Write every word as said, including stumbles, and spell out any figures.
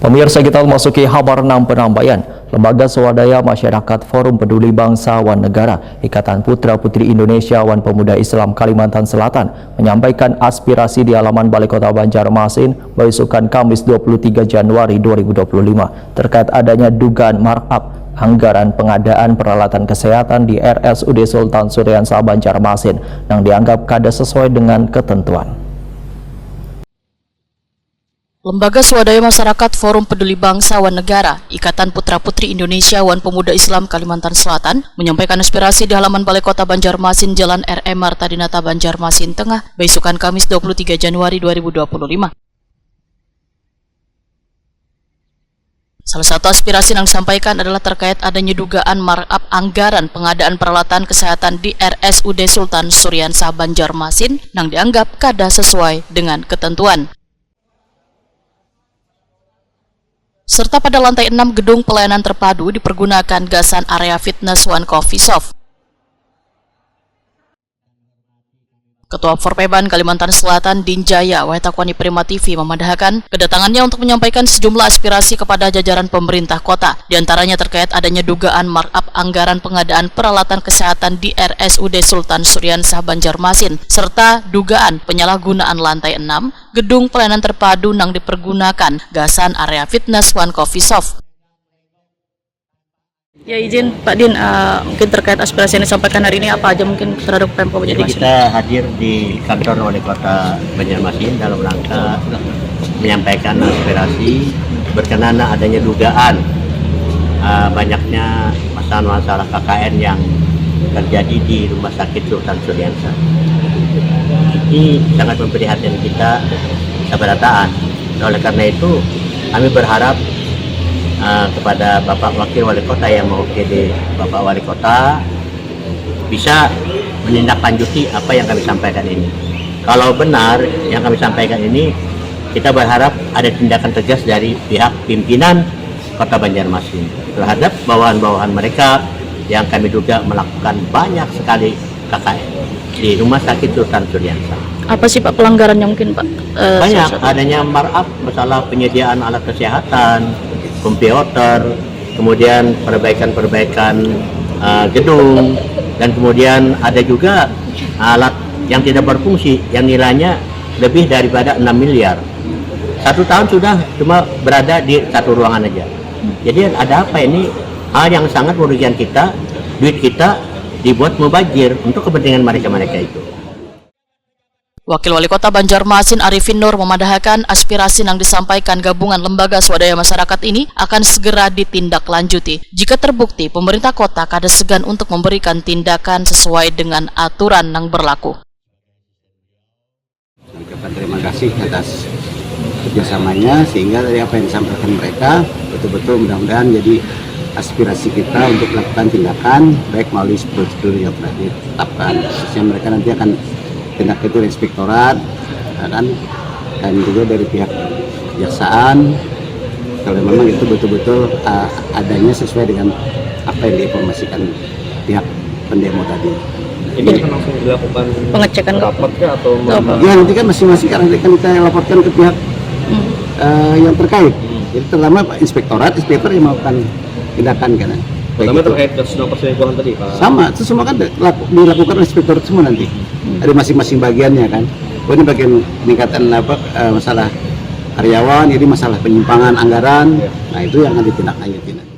Pemirsa, kita memasuki habar enam penambayan. Lembaga Swadaya Masyarakat Forum Peduli Bangsa wan Negara, Ikatan Putra Putri Indonesia wan Pemuda Islam Kalimantan Selatan menyampaikan aspirasi di halaman Balai Kota Banjarmasin, baisukan Kamis dua puluh tiga Januari dua ribu dua puluh lima, terkait adanya dugaan markup anggaran pengadaan peralatan kesehatan di R S U D Sultan Suriansa Banjarmasin yang dianggap kada sesuai dengan ketentuan. Lembaga Swadaya Masyarakat Forum Peduli Bangsa wan Negara, Ikatan Putra Putri Indonesia wan Pemuda Islam Kalimantan Selatan menyampaikan aspirasi di halaman Balai Kota Banjarmasin, Jalan R M Marta Dinata, Banjarmasin Tengah, baisukan Kamis dua puluh tiga Januari dua ribu dua puluh lima. Salah satu aspirasi yang disampaikan adalah terkait adanya dugaan markup anggaran pengadaan peralatan kesehatan di R S U D Sultan Suriansa Banjarmasin yang dianggap kada sesuai dengan ketentuan. Serta pada lantai enam gedung pelayanan terpadu dipergunakan gasan area fitness wan coffee shop. Ketua Forpeban Kalimantan Selatan, Din Jaya, Wahetakwani Prima T V memadahakan kedatangannya untuk menyampaikan sejumlah aspirasi kepada jajaran pemerintah kota, diantaranya terkait adanya dugaan markup anggaran pengadaan peralatan kesehatan di R S U D Sultan Suriansah Banjarmasin, serta dugaan penyalahgunaan lantai enam gedung pelayanan terpadu nang dipergunakan gasan area fitness wan coffee shop. Ya, izin Pak Din, eh, mungkin terkait aspirasi yang disampaikan hari ini, apa aja mungkin terhadap Pemko Jadi Banjarmasin? Kita hadir di kantor Wali Kota Banjarmasin dalam rangka menyampaikan aspirasi berkenaan adanya dugaan, eh, banyaknya masalah-masalah K K N yang terjadi di Rumah Sakit Sultan Suriansa. Ini sangat memprihatinkan kita sabarataan. Oleh karena itu, kami berharap, eh, kepada Bapak Wakil Wali Kota yang mewakili Bapak Wali Kota bisa menindaklanjuti apa yang kami sampaikan ini. Kalau benar yang kami sampaikan ini, kita berharap ada tindakan tegas dari pihak pimpinan Kota Banjarmasin terhadap bawahan-bawahan mereka yang kami duga melakukan banyak sekali K K N di Rumah Sakit Sultan Suriansa. Apa sih, Pak, pelanggarannya mungkin, Pak? Eh, Banyak, salah satu. Adanya markup, masalah penyediaan alat kesehatan, komputer, kemudian perbaikan-perbaikan, eh, gedung, dan kemudian ada juga alat yang tidak berfungsi yang nilainya lebih daripada enam miliar. Satu tahun sudah cuma berada di satu ruangan aja. Jadi ada apa ini? Hal yang sangat merugikan kita, duit kita dibuat mubazir untuk kepentingan mereka-mereka itu. Wakil Wali Kota Banjarmasin Arifin Nur memadahakan aspirasi yang disampaikan gabungan lembaga swadaya masyarakat ini akan segera ditindaklanjuti. Jika terbukti, pemerintah kota kada segan untuk memberikan tindakan sesuai dengan aturan yang berlaku. Mengucapkan terima kasih atas kerjasamanya, sehingga dari apa yang disampaikan mereka betul-betul mudah-mudahan jadi aspirasi kita untuk melakukan tindakan, baik melalui prosedur yang telah ditetapkan. Khususnya mereka nanti akan tindak itu inspektorat, ya kan, dan juga dari pihak kejaksaan. Kalau memang itu betul-betul, uh, adanya sesuai dengan apa yang diinformasikan pihak pendemo tadi. Ini akan langsung dilakukan pengecekan rapat kah atau atau apa? Ya, nanti kan masing-masing, karena nanti kan kita laporkan ke pihak, hmm, eh, yang terkait. Hmm. Jadi terutama Pak Inspektorat, inspektor yang melakukan tindakan kan. Terutama terkait kasus perselingkuhan tadi, Pak. Sama, itu semua kan dilaku-, dilakukan oleh inspektorat semua nanti. Hmm. Ada masing-masing bagiannya kan. Oh, ini bagian peningkatan apa, eh, masalah karyawan, ini masalah penyimpangan anggaran. Ya. Nah, itu yang akan ditindaklanjuti nanti.